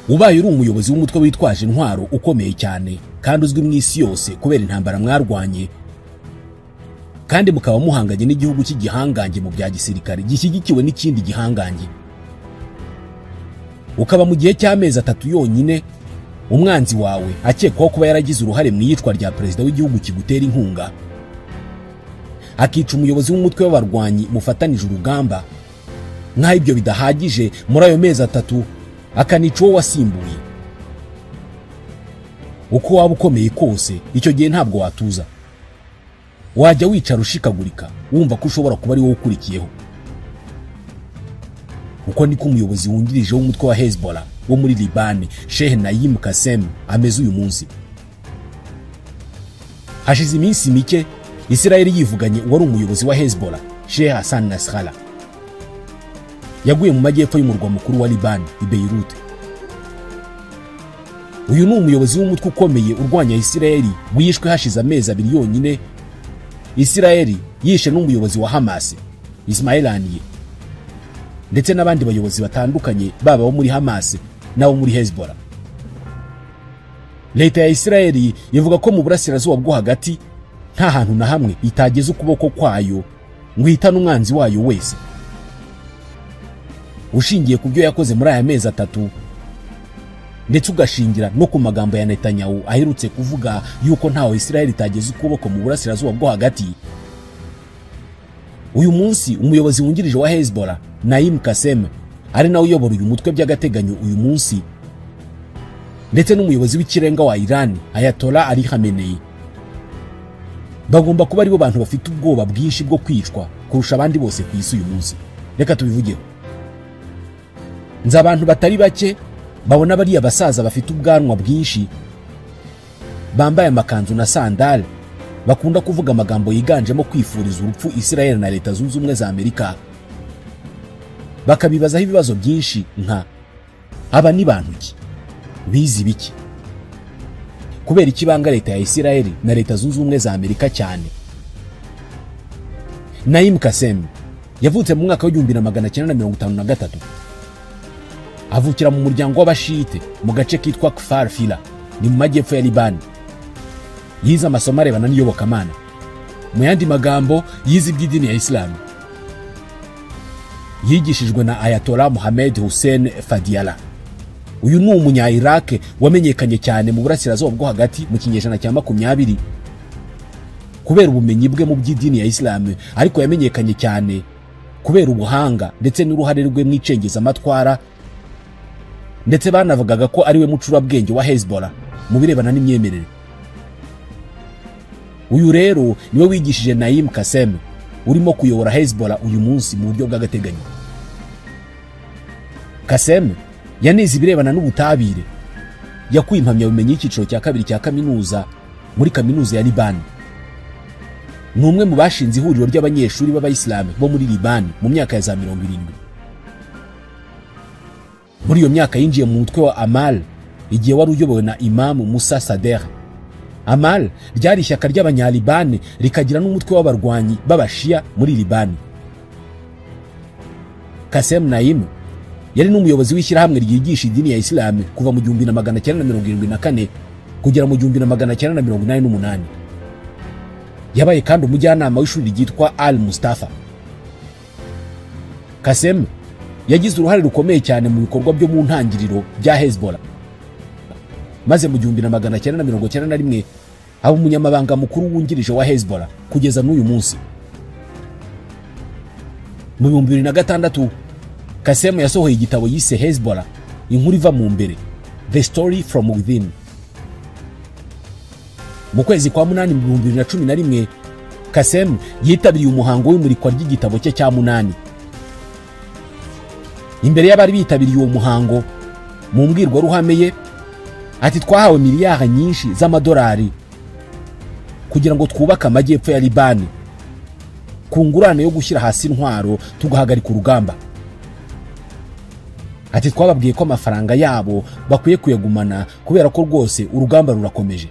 Ubaye uri umuyobozi w'umutwe witwaje intwaro ukomeye cyane kandi uzwi mu isi yose kubera intambara mwarwanye, kandi mukaba muhanganye n'igihugu cy'igihangange mu bya gisirikare gishyigikiwe n'ikindi gihangange, ukaba mu gihe cy'amezi 3 yonyine umwanzi wawe akekwaho kuba yaragize uruhare mu iyicwa rya perezida w'igihugu kigutera inkunga, akica umuyobozi w'umutwe w'abarwanyi mufatanije urugamba, nk'aho ibyo bidahagije muri ayo mezi 3 akanica uwo wasimbuye. Uko waba ukomeye kose icyo gihe ntabwo watuza, wajya wicara ushikagurika wumva ko ushobora kuba ari wowe ukurikiyeho. Uko niko umuyobozi wungirije w'umutwe wa Hezbollah wo muri Libani, Sheikh Naim Qassem, ameze uyu munsi. Hashize iminsi mike Israel yivuganye uwari umuyobozi wa Hezbollah, Sheikh Hassan Nasrallah. Yaguye mu majyepfo y'umurwa mukuru wa Libani, i Beirut. Uyu ni umuyobozi w'umutwe ukomeye urwanya Israel wishwe hashize amezi 2 yonyine. Israel yishe n'umuyobozi wa Hamas, Ismail Haniyeh, ndetse n'abandi bayobozi batandukanye baba bo muri Hamas n'abo muri Hezbollah. Leta ya Israel ivuga ko mu burasirazuba bwo hagati nta hantu na hamwe itageze ukuboko kwayo ngo ihitane umwanzi wayo wese. Ushingiye ku byo yakoze muri aya mezi 3, ndetse ugashingira no ku magambo ya Netanyahu aherutse kuvuga yuko ntawe Israel itageze ukuboko mu burasirazuba bwo hagati, uyu munsi umuyobozi wungirije wa Hezbollah, Naim Qassem, ari nawe uyobora uyu mutwe by'agateganyo uyu munsi, ndetse n'umuyobozi w'ikirenga wa Iran, Ayatollah Ali Khamenei, bagomba kuba aribo bantu bafite ubwoba bwinshi bwo kwicwa kurusha abandi bose ku isi uyu munsi. Reka tubivugeho. Nzi abantu batari bake babona bariya basaza bafite ubwanwa bwinshi, bambaye amakanzu na sandale, bakunda kuvuga amagambo yiganjemo kwifuriza urupfu Israel na Leta Zunze Ubumwe za Amerika, bakabibazaho ibibazo byinshi nka aba ni bantu ki, bize ibiki, kubera iki banga leta ya Israel na Leta Zunze Ubumwe za Amerika cyane. Naim Qassem yavutse mu mwaka wa 1953, avukira mu muryango w'abashite mu gace kitwa Kfar Fila, ni mu majyepfo ya Libani. Yize amasomo arebana n'iyobokamana, mu yandi magambo yize iby'idini ya Islam. Yigishijwe na Ayatollah Mohammed Hussein Fadiala. Uyu ni umunya Iraq wamenyekanye cyane mu burasirazuba bwo hagati mu kinyejana cya 20 kubera ubumenyi bwe mu by'idini ya Islam, ariko yamenyekanye cyane kubera ubuhanga ndetse n'uruhare rwe mu icengezamatwara, ndetse banavugaga ko ari we mucurabwenge wa Hezbollah mu birebana n'imyemerere. Uyu rero niwe wigishije Naim Qassem urimo kuyobora Hezbollah uyu munsi mu buryo bw'agateganyo. Qassem yanize ibirebana n'ubutabire, yakuye impamyabumenyi y'icyiciro cya 2 cya kaminuza muri kaminuza ya Libani. Ni umwe mu bashinze ihuriro ry'abanyeshuri b'abayisilamu bo muri Libani mu myaka ya za 70. Muri iyo myaka yinjiye mu mutwe wa Amal igihe wari uyobowe na Imam Musa Sader. Amal ryari ishyaka ry'abanyalibani rikagira n'umutwe w'abarwanyi b'abashia muri Libani. Qassem Naim yari n'umuyobozi w'ishyirahamwe ryigisha idini ya Islam kuva mu 1974 kugera mu 1988. Yabaye kandi umujyanama w'ishuri ryitwa Al Mustafa. Qassem yagize uruhare rukomeye cyane mu bikorwa byo mu ntangiriro bya Hezbollah, maze mu 1991 aba umunyamabanga mukuru wungirije wa Hezbollah kugeza n'uyu munsi. Mu 2006 Qassem yasohoye igitabo yise Hezbollah, inkuru iva mu mbere, The Story from Within. Mu kwezi kwa 8 mu 2011 Qassem yitabiriye umuhango w'imurikwa ry'igitabo cye cya 8. Imbere y'abari bitabiriye uwo muhango, mu mbwirwaruhame ye ati twahawe miliyari nyinshi z'amadolari kugira ngo twubake amajyepfo ya Libani ku ngurane yo gushyira hasi intwaro tugahagarika urugamba. Ati twababwiye ko amafaranga yabo bakwiye kuyagumana kubera ko rwose urugamba rurakomeje.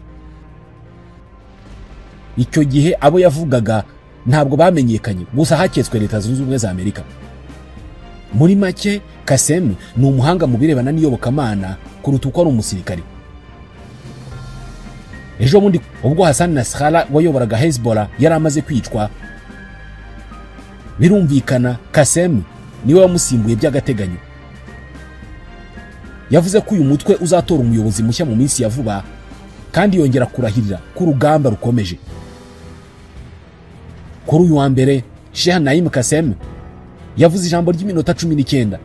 Icyo gihe abo yavugaga ntabwo bamenyekanye, gusa haketswe Leta Zunze Ubumwe za Amerika. Muri make, Kasem ni umuhanga mu birebana n'iyobokamana kuruta uko ari umusirikare. Ejo bundi ubwo Hassan Nasrallah wayoboraga Hezbollah yari amaze kwicwa, birumvikana Kasem niwe wamusimbuye by'agateganyo. Yavuze ko uyu mutwe uzatora umuyobozi mushya mu minsi ya vuba, kandi yongera kurahirira ko urugamba rukomeje. Kuri uyu wa mbere, Sheikh Naim Kasem yavuze ijambo ry'iminota 19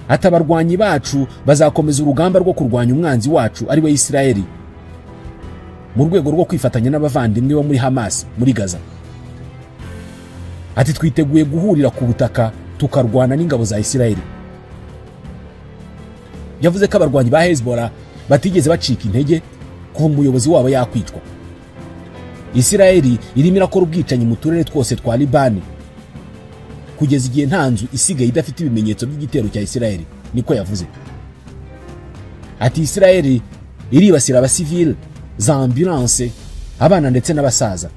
ati abarwanyi bacu bazakomeza urugamba rwo kurwanya umwanzi wacu ari we Isirayeli, mu rwego rwo kwifatanya n'abavandimwe bo muri Hamas muri Gaza. Ati twiteguye guhurira ku butaka tukarwana n'ingabo za Isirayeli. Yavuze ko abarwanyi ba Hezbollah batigeze bacika intege kuva umuyobozi wabo yakwicwa. Isirayeli irimo irakora ubwicanyi mu turere twose twa Libani kugeza igihe nta nzu isigaye idafite ibimenyetso by'igitero cya Isirayeli, niko yavuze. Ati Isirayeli iribasira abasivile, za ambulance, abana ndetse n'abasaza.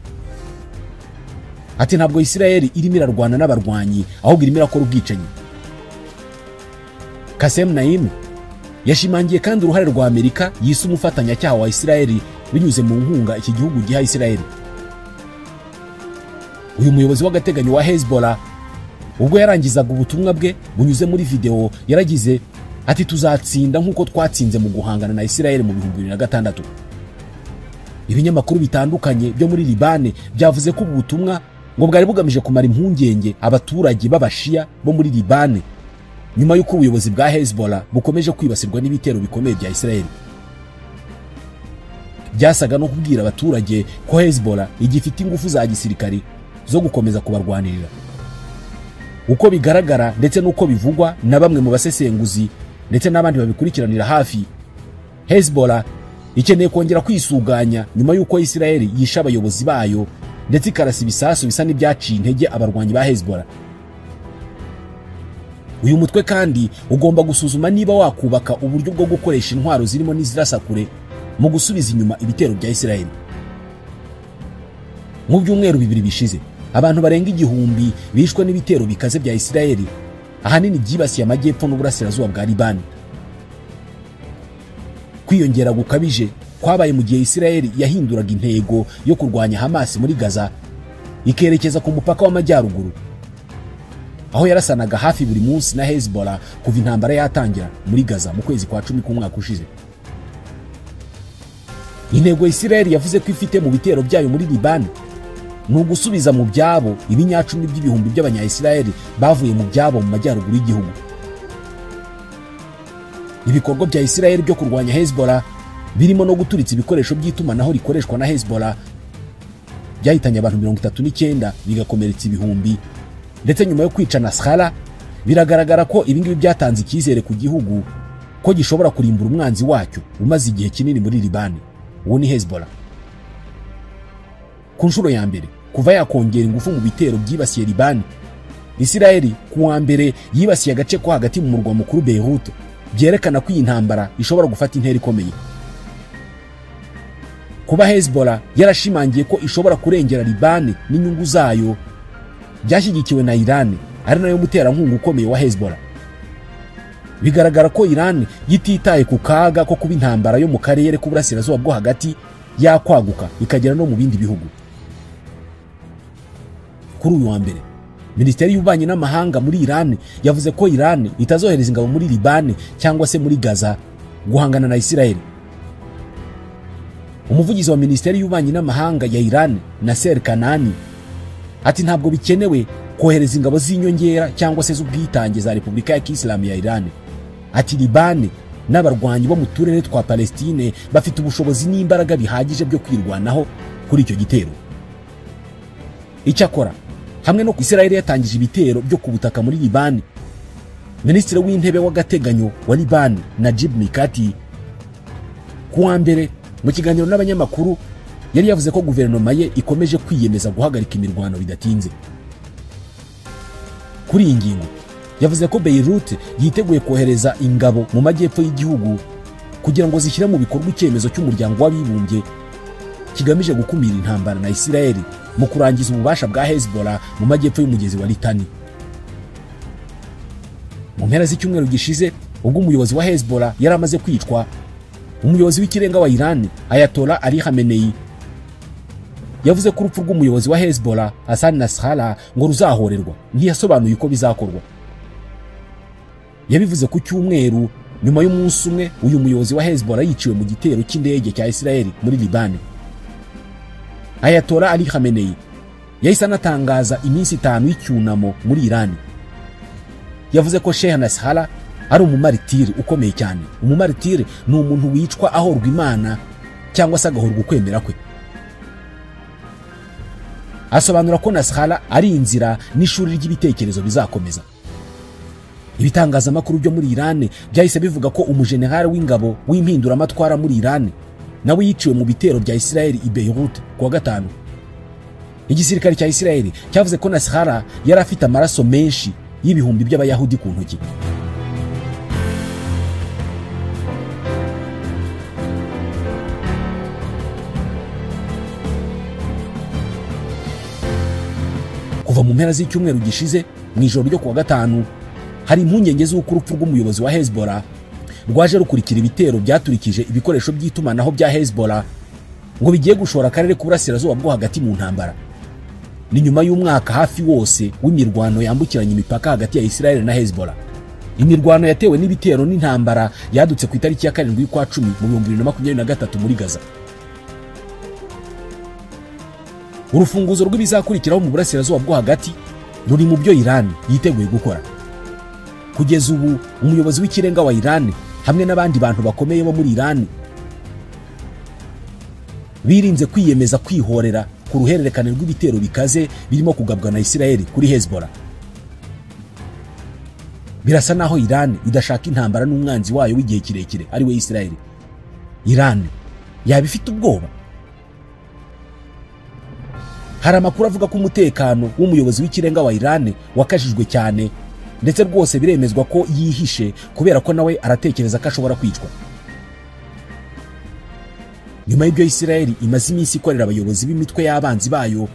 Ati ntabwo Isirayeli irimo irarwana n'abarwanyi, ahubwo irimo irakora ubwicanyi. Kasem Naim yashimangiye kandi uruhare rwa Amerika yise umufatanyacyaha wa Isirayeli binyuze mu nkunga iki gihugu giha Isirayeli. Uyu muyobozi w'agateganyo wa Hezbollah ubwo yarangizaga ubutumwa bwe bunyuze muri video yaragize ati tuzatsinda nk'uko twatsinze mu guhangana na Isirayeli mu 2006. Ibinyamakuru bitandukanye byo muri Libane byavuze ko ubu butumwa ngo bwari bugamije kumara impungenge abaturage b'abashia bo muri Libane nyuma y'uko ubuyobozi bwa Hezbollah bukomeje kwibasirwa n'ibitero bikomeye bya Isirayeli. Byasaga no kubwira abaturage ko Hezbollah igifite ingufu za gisirikari zo gukomeza kubarwanirira. Uko bigaragara ndetse n'uko bivugwa na bamwe mu basesenguzi ndetse n'abandi babikurikiranira hafi, Hezbollah ikeneye kongera kwisuganya nyuma y'uko Isirayeli yishe abayobozi bayo ndetse ikarasa ibisasu bisa n'ibyaciye intege abarwanyi ba Hezbollah. Uyu mutwe kandi ugomba gusuzuma niba wakubaka uburyo bwo gukoresha intwaro zirimo n'izirasakure mu gusubiza inyuma ibitero bya Isirayeli. Mu byumweru bibiri bishize, abantu barenga 1000 bishwe n'ibitero bikaze bya Isirayeli, ahanini byibasiye amajyepfo n'uburasirazuba bwa Libani. Kwiyongera gukabije kwabaye mu gihe Isirayeli yahinduraga intego yo kurwanya Hamas muri Gaza ikerekeza ku mupaka w'amajyaruguru, aho yarasanaga hafi buri munsi na Hezbollah kuva intambara yatangira muri Gaza mu kwezi kwa 10 k'umwaka ushize. Intego Isirayeli yavuze ko ifite mu bitero byayo muri Libani ni ugusubiza mu byabo ibinyacumi by'ibihumbi by'abanya-Isirayeli bavuye mu byabo mu majyaruguru y'igihugu. Ibikorwa bya Isirayeli byo kurwanya Hezbollah birimo no guturitsa ibikoresho by'itumanaho rikoreshwa na Hezbollah byahitanye abantu 39 bigakomeretsa ibihumbi, ndetse nyuma yo kwica Nasrallah biragaragara ko ibingibi byatanze icyizere ku gihugu ko gishobora kurimbura umwanzi wacyo umaze igihe kinini muri Libani, uwo ni Hezbollah. Ku nshuro ya mbere kuva yakongera ingufu mu bitero byibasiye Libani, Isirayeli ku wa mbere yibasiye agace ko hagati mu murwa mukuru Beirut, byerekana ko iyi ntambara ishobora gufata intera ikomeye. Kuba Hezbollah yarashimangiye ko ishobora kurengera Libani n'inyungu zayo byashyigikiwe na Iran, ari nayo muterankunga ukomeye wa Hezbollah. Bigaragara ko Iran yititaye ku kaga ko kuba intambara yo mu karere k'uburasirazuba bwo hagati yakwaguka ikagera no mu bindi bihugu. Kuri uyu wa mbere, Minisiteri y'Ububanyi n'Amahanga muri Iran yavuze ko Iran itazohereza ingabo muri Libani cyangwa se muri Gaza guhangana na Isirayeli. Umuvugizi wa Minisiteri y'Ububanyi n'Amahanga ya Iran, Nasser Kanani, ati ntabwo bikenewe kohereza ingabo z'inyongera cyangwa se z'ubwitange za Repubulika ya Kisilamu ya Iran. Ati Libani n'abarwanyi bo mu turere twa Palestine bafite ubushobozi n'imbaraga bihagije byo kwirwanaho kuri icyo gitero. Icyakora hamwe no Isirayeli yatangije ibitero byo ku butaka muri Libani, Minisitiri w'Intebe w'agateganyo wa Libani, Najib Mikati, ku wa mbere mu kiganiro n'abanyamakuru yari yavuze ko guverinoma ye ikomeje kwiyemeza guhagarika imirwano bidatinze. Kuri iyi ngingo yavuze ko Beirut yiteguye kohereza ingabo mu majyepfo y'igihugu kugira ngo zishyire mu bikorwa icyemezo cy'umuryango w'abibumbye kigamije gukumira intambara na Isirayeli mu kurangiza ububasha bwa Hezbollah mu majyepfo y'umugezi wa Litani. Mu mpera z'icyumweru gishize, ubwo umuyobozi wa Hezbollah yari amaze kwicwa, umuyobozi w'ikirenga wa Iran Ayatollah Ali Khamenei yavuze ko urupfu rw'umuyobozi wa Hezbollah Hassan Nasrallah ngo ruzahorerwa. Ntiyasobanuye uko bizakorwa. Yabivuze ku cyumweru nyuma y'umunsi umwe uyu muyobozi wa Hezbollah yiciwe mu gitero cy'indege cya Israel muri Liban. Ayatollah Ali Khamenei yahise anatangaza iminsi 5 y'icyunamo muri Iran. Yavuze ko Sheikh Nasrallah ari umumaritiri ukomeye cyane. Umumaritiri ni umuntu wicwa ahorwa Imana cyangwa se agahorwa ukwemera kwe. Asobanura ko Nasrallah ari inzira n'ishuri ry'ibitekerezo bizakomeza. Ibitangazamakuru byo muri Iran byahise bivuga ko umujenerali w'ingabo w'impinduramatwara muri Iran nawe yiciwe mu bitero bya Israel i Beirut kuwa gatanu. Igisirikare cya Israel cyavuze ko Nasrallah yari afite amaraso menshi y'ibihumbi by'abayahudi ku ntoki. Kuva mu mpera z'icyumweru gishize mu ijoro ryo kuwa gatanu, hari impungenge z'uko urupfu rw'umuyobozi wa Hezbollah rwaje rukurikira ibitero byaturikije ibikoresho by'itumanaho bya Hezbollah ngo bigiye gushora akarere k'uburasirazuba bwo hagati mu ntambara. Ni nyuma y'umwaka hafi wose w'imirwano yambukiranya imipaka hagati ya Israel na Hezbollah. Imirwano yatewe n'ibitero n'intambara yadutse ku itariki ya 7 y'ukwa 10 mu 2023 muri Gaza. Urufunguzo rw'ibizakurikiraho mu burasirazuba bwo hagati ruri mu byo Iran yiteguye gukora. Kugeza ubu umuyobozi w'ikirenga wa Iran hamwe n'abandi bantu bakomeye bo muri Iran birinze kwiyemeza kwihorera ku ruhererekane rw'ibitero bikaze birimo kugabwa na Israel kuri Hezbollah. Birasa naho Iran idashaka intambara n'umwanzi wayo w'igihe kirekire ari we Israel. Iran yaba ifite ubwoba. Hari amakuru avuga ko umutekano w'umuyobozi w'ikirenga wa Iran wakajijwe cyane, ndetse rwose biremezwa ko yihishe kubera ko nawe aratekereza ko ashobora kwicwa. Nyuma y'ibyo Israel imaze iminsi ikorera abayobozi b'imitwe y'abanzi bayo,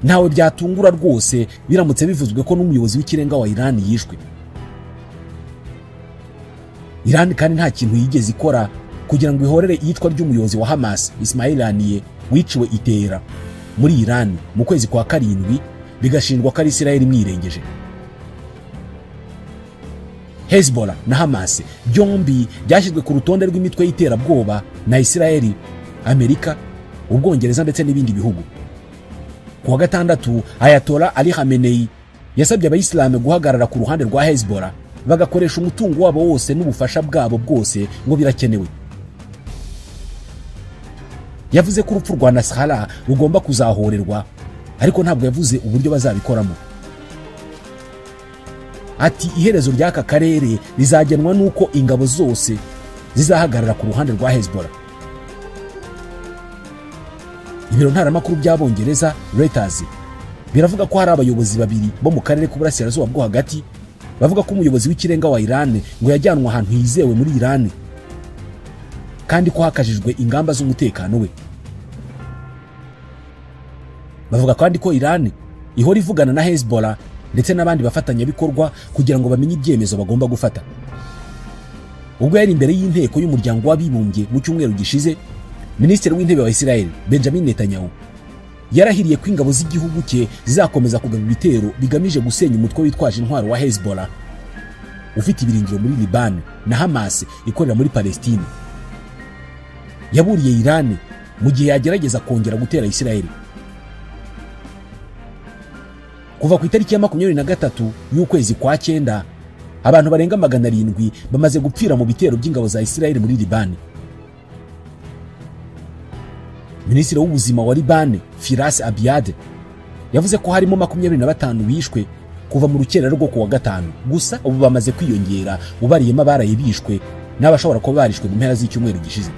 ntawe byatungura rwose biramutse bivuzwe ko n'umuyobozi w'ikirenga wa Iran yishwe. Iran kandi nta kintu yigeze ikora kugira ngo ihorere iyicwa ry'umuyobozi wa Hamas Ismail Haniyeh wiciwe itera muri Iran mu kwezi kwa 7, bigashinjwa ko ari Israel imwirengeje. Hezbollah na Hamas byombi byashyizwe ku rutonde rw'imitwe y'iterabwoba na Israel, Amerika, Ubwongereza ndetse n'ibindi bihugu. Kuwa gatandatu Ayatollah Ali Khamenei yasabye abayisilamu guhagarara ku ruhande rwa Hezbollah bagakoresha umutungo wabo wose n'ubufasha bwabo bwose ngo birakenewe. Yavuze ko urupfu rwa Nasrallah rugomba kuzahorerwa, ariko ntabwo yavuze uburyo bazabikoramo. Ati iherezo ry'aka karere rizagenwa nuko ingabo zose zizahagarara ku ruhande rwa Hezbollah. Ibiro ntaramakuru by'Abongereza Reuters biravuga ko hari abayobozi babiri bo mu karere k'uburasirazuba bwo hagati bavuga ko umuyobozi w'ikirenga wa Iran ngo yajyanwe ahantu hizewe muri Iran kandi ko hakajijwe ingamba z'umutekano we. Bavuga kandi ko Iran ihora ivugana na Hezbollah ndetse n'abandi bafatanyabikorwa kugira ngo bamenye ibyemezo bagomba gufata. Ubwo yari imbere y'inteko y'umuryango w'abibumbye mu cyumweru gishize, Minisitiri w'intebe wa Israel Benjamin Netanyahu yarahiriye ko ingabo z'igihugu cye zizakomeza kugaba ibitero bigamije gusenya umutwe witwaje intwaro wa Hezbollah ufite ibirindiro muri Liban na Hamas ikorera muri Palestine. Yaburiye Iran mu gihe yagerageza kongera gutera Israel. Kuva ku itariki ya 23 y'ukwezi kwa 9, abantu barenga 700 bamaze gupfira mu bitero by'ingabo za Israel muri Liban. Minisitiri w'ubuzima wa Liban Firas Abiad yavuze ko harimo 25 bishwe kuva mu rukerera rwo kuwa gatanu, gusa ubu bamaze kwiyongera ubariyemo abaraye bishwe n'abashobora kuba barishwe mu mpera z'icyumweru gishize.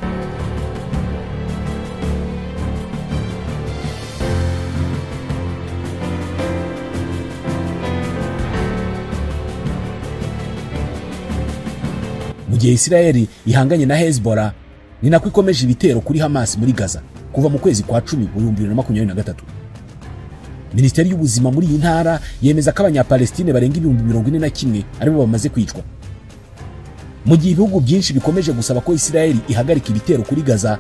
Mu gihe Israel ihanganye na Hezbollah, ni nako ikomeje ibitero kuri Hamas muri Gaza kuva mu kwezi kwa 10 mu 2023. Minisiteri y'ubuzima muri iyi ntara yemeza ko abanyapalestine barenga 41,000 aribo bamaze kwicwa. Mu gihe ibihugu byinshi bikomeje gusaba ko Israel ihagarika ibitero kuri Gaza,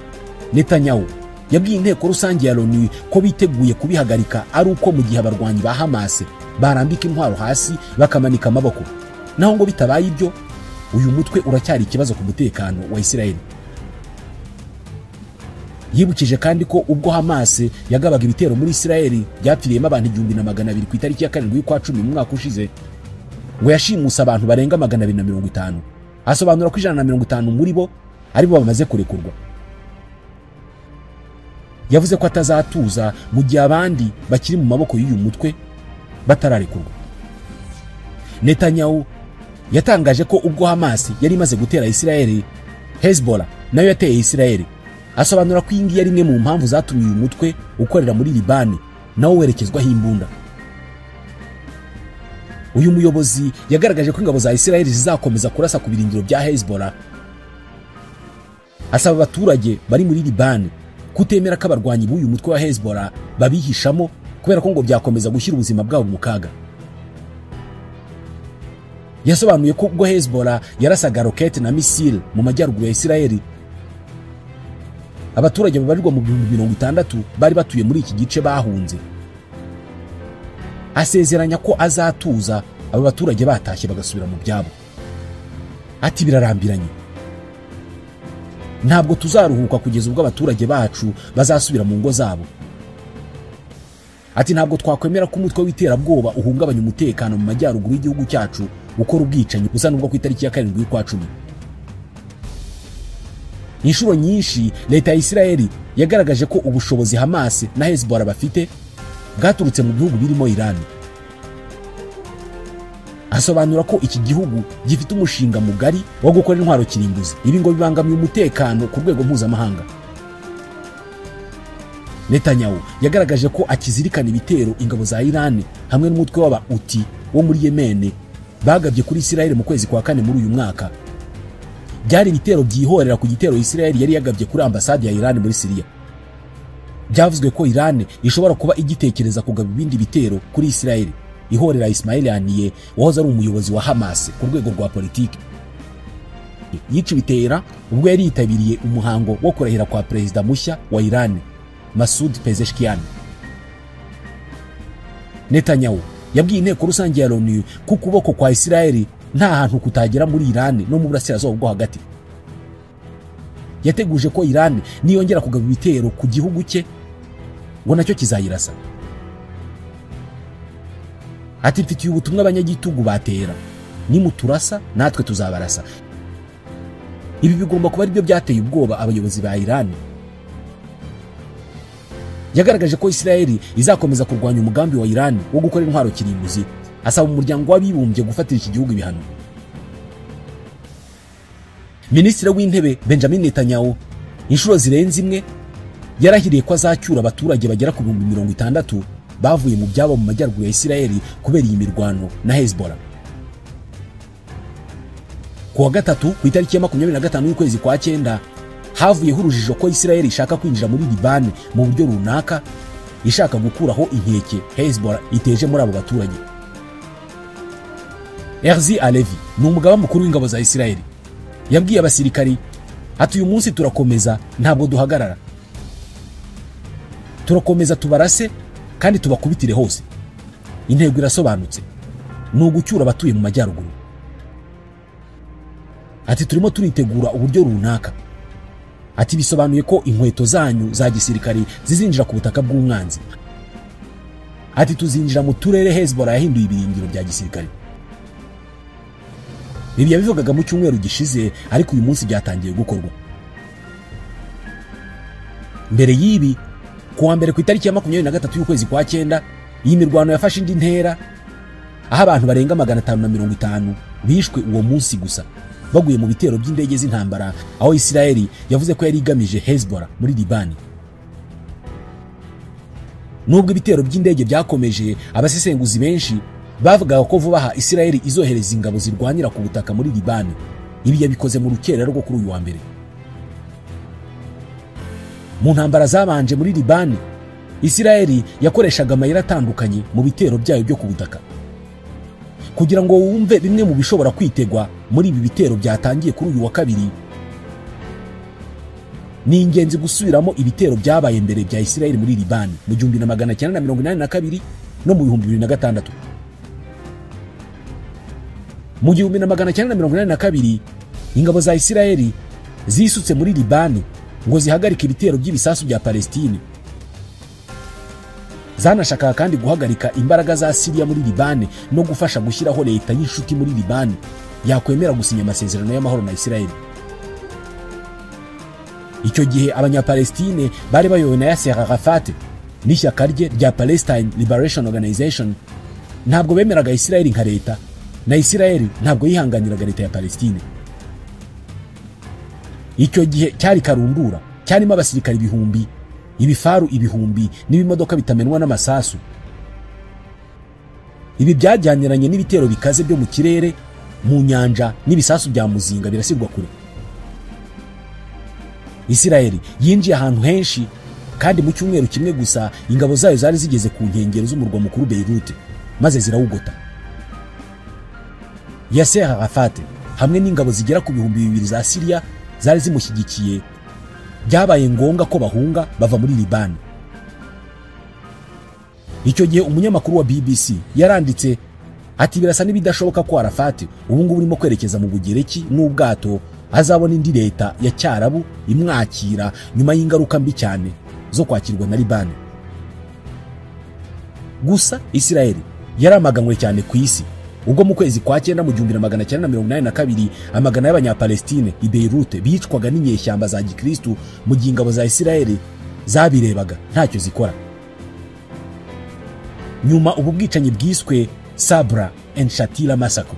Netanyahu yabwiye inteko rusange ya Loni ko biteguye kubihagarika ari uko mu gihe abarwanyi ba Hamas barambika intwaro hasi bakamanika amaboko. Naho ngo bitabaye ibyo, uyu mutwe uracyari ikibazo ku mutekano wa Israel. Yibukije kandi ko ubwo Hamas yagabaga ibitero muri Israel byapfiriyemo abantu 1200 ku itariki ya 7 y'ukwa 10 mu mwaka ushize, ngo yashimuse abantu barenga 250. Asobanura ko 150 muri bo aribo bamaze kurekurwa. Yavuze ko atazatuza mu gihe abandi bakiri mu maboko y'uyu mutwe batararekurwa. Netanyahu yatangaje ko ubwo Hamas yari imaze gutera Israel, Hezbollah nayo yateye Israel. Asobanura ko iyi ngiyi ari imwe mu mpamvu zatumye uyu mutwe ukorera muri Libani nawo werekezwaho imbunda. Uyu muyobozi yagaragaje ko ingabo za Israel zizakomeza kurasa ku birindiro bya Hezbollah. Asaba abaturage bari muri Libani kutemera ko abarwanyi b'uyu mutwe wa Hezbollah babihishamo kubera ko ngo byakomeza gushyira ubuzima bwabo mu kaga. Yasobanuye ko ubwo Hezbollah yarasaga rokete na misile mu majyaruguru ya Israel, abaturage babarirwa mu 60,000 bari batuye muri iki gice bahunze. Asezeranya ko azatuza aba baturage batashye bagasubira mu byabo. Ati birarambiranye, ntabwo tuzaruhuka kugeza ubwo abaturage bacu bazasubira mu ngo zabo. Ati ntabwo twakwemera ko umutwe w'iterabwoba uhungabanya umutekano mu majyaruguru y'igihugu cyacu ukora ubwicanyi gusa nubwo ku itariki ya 7 y'ukwa 10. Inshuro nyinshi leta ya Israel yagaragaje ko ubushobozi Hamas na Hezbollah bafite bwaturutse mu bihugu birimo Iran. Asobanura ko iki gihugu gifite umushinga mugari wo gukora intwaro kirimbuzi, ibi ngo bibangamiye umutekano ku rwego mpuzamahanga. Netanyahu yagaragaje ko akizirikana ibitero ingabo za Iran hamwe n'umutwe w'aba Houthi wo muri Yemen bagabye kuri Israel mu kwezi kwa 4 muri uyu mwaka. Byari ibitero byihorera ku gitero Israel yari yagabye kuri ambasade ya Iran muri Syria. Byavuzwe ko Iran ishobora kuba igitekereza kugaba ibindi bitero kuri Israel ihorera Ismail Haniyeh wahoze ari umuyobozi wa Hamas ku rwego rwa politiki. Yici bitera ubwo yari yitabiriye umuhango wo kurahira kwa perezida mushya wa Iran, Masoud Pezeshkian. Netanyahu yabwiye inteko rusange ya Loni ko ukuboko kwa Israel nta hantu kutagera muri Iran no mu burasirazuba bwo hagati. Yateguje ko Iran niyongera kugaba ibitero ku gihugu cye ngo nacyo kizayirasa. Ati mfitiye ubutumwa abanyagitugu batera, nimuturasa natwe tuzabarasa. Ibi bigomba kuba aribyo byateye ubwoba abayobozi ba Iran. Yagaragaje ko Israel izakomeza kurwanya umugambi wa Iran wo gukora intwaro kirimbuzi, asaba umuryango w'abibumbye gufatira iki gihugu ibihano. Minisitiri w'intebe Benjamin Netanyahu inshuro zirenze imwe yarahiriye ko azacyura abaturage bagera ku 60,000 bavuye mu byabo mu majyaruguru ya Israel kubera iyi mirwano na Hezbollah. Ku wa gatatu ku itariki ya 25 y'ukwezi kwa 9 havuyeho urujijo ko Israel ishaka kwinjira muri Liban mu buryo runaka, ishaka gukuraho inkeke Hezbollah iteje muri abo baturage. Herzi Halevi ni umugaba mukuru w'ingabo za Israel. Yabwiye abasirikari ati uyu munsi turakomeza, ntabwo duhagarara, turakomeza tubarase kandi tubakubitire hose. Intego irasobanutse, ni ugucyura abatuye mu majyaruguru. Ati turimo turitegura uburyo runaka. Ati bisobanuye ko inkweto zanyu za gisirikari zizinjira ku butaka bw'umwanzi. Ati tuzinjira mu turere Hezbollah yahinduye ibirindiro bya gisirikari. Ibi yabivugaga mu cyumweru gishize, ariko uyu munsi byatangiye gukorwa. Mbere y'ibi, kuwa mbere ku itariki ya 23 y'ukwezi kwa 9, iyi mirwano yafashe indi ntera aho abantu barenga 550 bishwe uwo munsi gusa baguye mu bitero by'indege z'intambara, aho Israel yavuze ko yari igamije Hezbollah muri Libani. Nubwo ibitero by'indege byakomeje, abasesenguzi benshi bavugaga ko vuba aha Israel izohereza ingabo zirwanira ku butaka muri Libani. Ibi yabikoze mu rukerera rwo kuri uyu wa mbere. Mu ntambara zabanje muri Libani, Isirayeli yakoreshaga amayira atandukanye mu bitero byayo byo ku butaka. Kugira ngo wumve bimwe mu bishobora kwitegwa muri ibi bitero byatangiye kuri uyu wa kabiri, ni ingenzi gusubiramo ibitero byabaye mbere bya Isirayeli muri Libani mu 1982 no mu 2006. Mu 1982 ingabo za Isirayeli zisutse muri Libani ngo zihagarike ibitero by'ibisasu bya Palestine. Zanashakaga kandi guhagarika imbaraga za Syria muri Libani no gufasha gushyiraho leta y'inshuti muri Libani yakwemera gusinya amasezerano y'amahoro na Isirayeli. Icyo gihe abanyapalestine bari bayobowe na Yasser Arafat n'ishyaka rye rya Palestine Liberation Organization ntabwo bemeraga Isirayeli nka leta, na Isirayeli ntabwo yihanganiraga leta ya Palestine. Icyo gihe cyari karundura, cyarimo abasirikari ibihumbi, ibifaru ibihumbi n'ibimodoka bitamenwa n'amasasu. Ibi byajyaniranye n'ibitero bikaze byo mu kirere, mu nyanja n'ibisasu bya muzinga birasirwa kure. Isirayeli yinjiye ahantu henshi kandi mu cyumweru kimwe gusa ingabo zayo zari zigeze ku nkengero z'umurwa mukuru Beirut maze zirawugota. Yasser Arafat hamwe n'ingabo zigera ku 2000 za Syria zari zimushyigikiye, byabaye ngombwa ko bahunga bava muri Libani. Icyo gihe umunyamakuru wa BBC yaranditse ati birasa n'ibidashoboka ko Arafat ubu ngubu urimo kwerekeza mu Bugereki n'ubwato azabona indi leta ya Cyarabu imwakira nyuma y'ingaruka mbi cyane zo kwakirwa na Libani. Gusa Isirayeli yaramaganywe cyane ku isi ubwo mu kwezi kwa 9 mu 1982 amagana y'abanyapalestine i Beirut bicwaga n'inyeshyamba za Gikristu mu gihe ingabo za Isirayeli zabirebaga ntacyo zikora. Nyuma ubu bwicanyi bwiswe Sabra and Shatila Massacre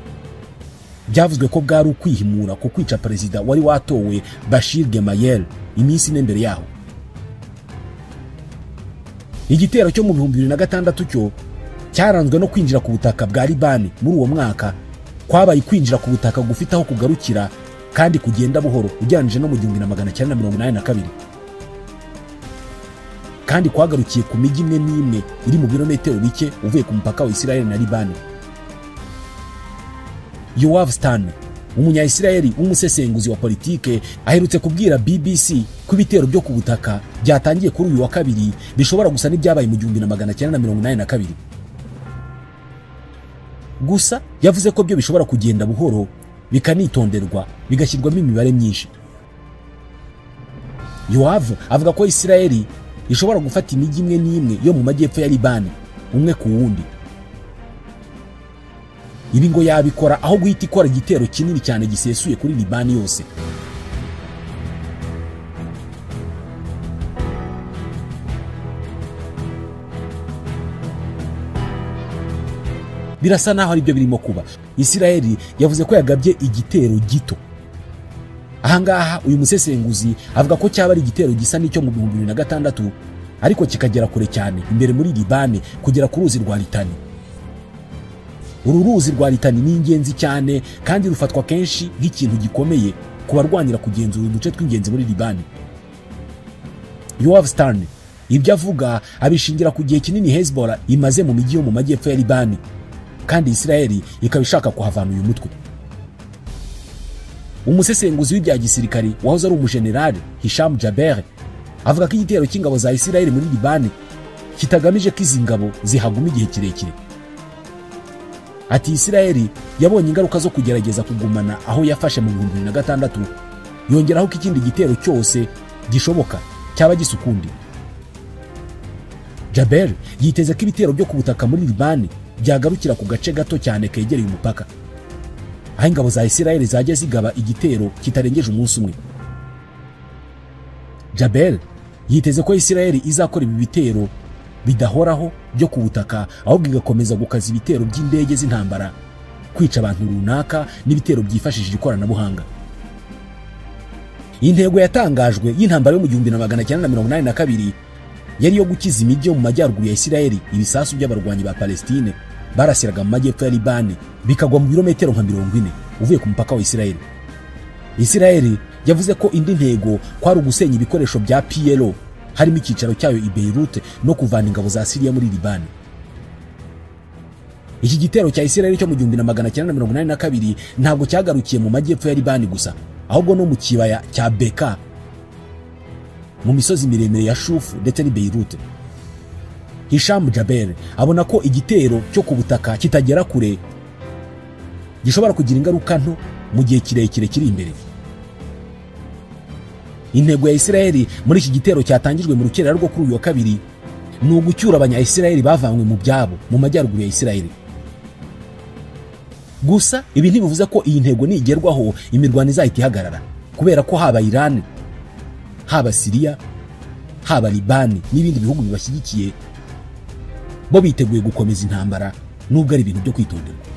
byavuzwe ko bwari ukwihimura ku kwica perezida wari watowe Bashir Gemayel iminsi ine mbere yaho. Igitero cyo mu 2006 cyo cyaranzwe no kwinjira ku butaka bwa Libani muri uwo mwaka, kwabaye kwinjira ku butaka gufite aho kugarukira kandi kugenda buhoro ugereranije no mu 1982, kandi kwagarukiye ku mijyi imwe n'imwe iri mu birometero bike uvuye ku mupaka wa Isirayeli na Libani. Yoav Stern, umunya-Isirayeli w'umusesenguzi wa politike, aherutse kubwira BBC ko ibitero byo ku butaka byatangiye kuri uyu wa kabiri bishobora gusa n'ibyabaye mu 1982. Gusa yavuze ko byo bishobora kugenda buhoro bikanitonderwa bigashyirwamo imibare myinshi. Yoav avuga ko Isirayeli ishobora gufata imijyi imwe n'imwe yo mu majyepfo ya Libani umwe ku wundi. Ibi ngo yabikora aho guhita ikora igitero kinini cyane gisesuye kuri Libani yose. Birasa naho ari byo birimo kuba. Isirayeli yavuze ko yagabye igitero gito. Ahangaha uyu musesenguzi avuga ko cyaba ari igitero gisa n'icyo mu 2006 ariko kikagera kure cyane imbere muri Libani kugera ku ruzi rwa Litani. Uru ruzi rwa Litani ni ingenzi cyane kandi rufatwa kenshi nk'ikintu gikomeye ku barwanira kugenzura uduce tw'ingenzi muri Libani. Yoav Stern ibyo avuga abishingira ku gihe kinini Hezbollah imaze mu mijyi yo mu majyepfo ya Libani, kandi Isirayeli ikaba ishaka kuhavana uyu mutwe. Umusesenguzi w'ibya gisirikari wahoze ari umujenerali Hisham Jaber avuga ko igitero cy'ingabo za Isirayeli muri Libani kitagamije ko izi ngabo zihaguma igihe kirekire. Ati Isirayeli yabonye ingaruka zo kugerageza kugumana aho yafashe mu 2006, yongeraho ko ikindi gitero cyose gishoboka cyaba gisukundi. Jaber yiteze ko ibitero byo ku butaka muri Libani byagarukira ku gace gato cyane kegereye umupaka, aho ingabo za Isirayeli zajya zigaba igitero kitarengeje umunsi umwe. Jaber yiteze ko Isirayeli izakora ibi bitero bidahoraho byo ku butaka, ahubwo igakomeza gukaza ibitero by'indege z'intambara, kwica abantu runaka n'ibitero byifashishije ikoranabuhanga. Intego yatangajwe y'intambara yo mu 1982 yari yo gukiza imijyi yo mu majyaruguru ya Isirayeli ibisasu by'abarwanyi ba Palestine barasiraga mu majyepfo ya Libani bikagwa mu birometero nka 40 uvuye ku mupaka wa Isirayeli. Isirayeli yavuze ko indi ntego kwari ugusenya ibikoresho bya PLO harimo icyicaro cyayo i Beirut no kuvana ingabo za Syria muri Libani. Iki gitero cya Israel cyo mu 1982 ntabwo cyagarukiye mu majyepfo ya Libani gusa, ahubwo no mu kibaya cya Beka, mu misozi miremire ya Shufu ndetse n'i Beirut. Hisham Jaber abona ko igitero cyo ku butaka kitagera kure gishobora kugira ingaruka nto mu gihe kirekire kiri imbere. Intego ya Israel muri iki gitero cyatangijwe mu rukerera rwo kuri uyu wa kabiri ni ugucyura abanya-Israel bavanywe mu byabo mu majyaruguru ya Israel. Gusa ibi ntibivuze ko iyi ntego nigerwaho imirwano izahita ihagarara, kubera ko haba Iran, haba Syria, haba Libani n'ibindi bihugu bibashyigikiye bo biteguye gukomeza intambara nubwo ari ibintu byo kwitonderwa.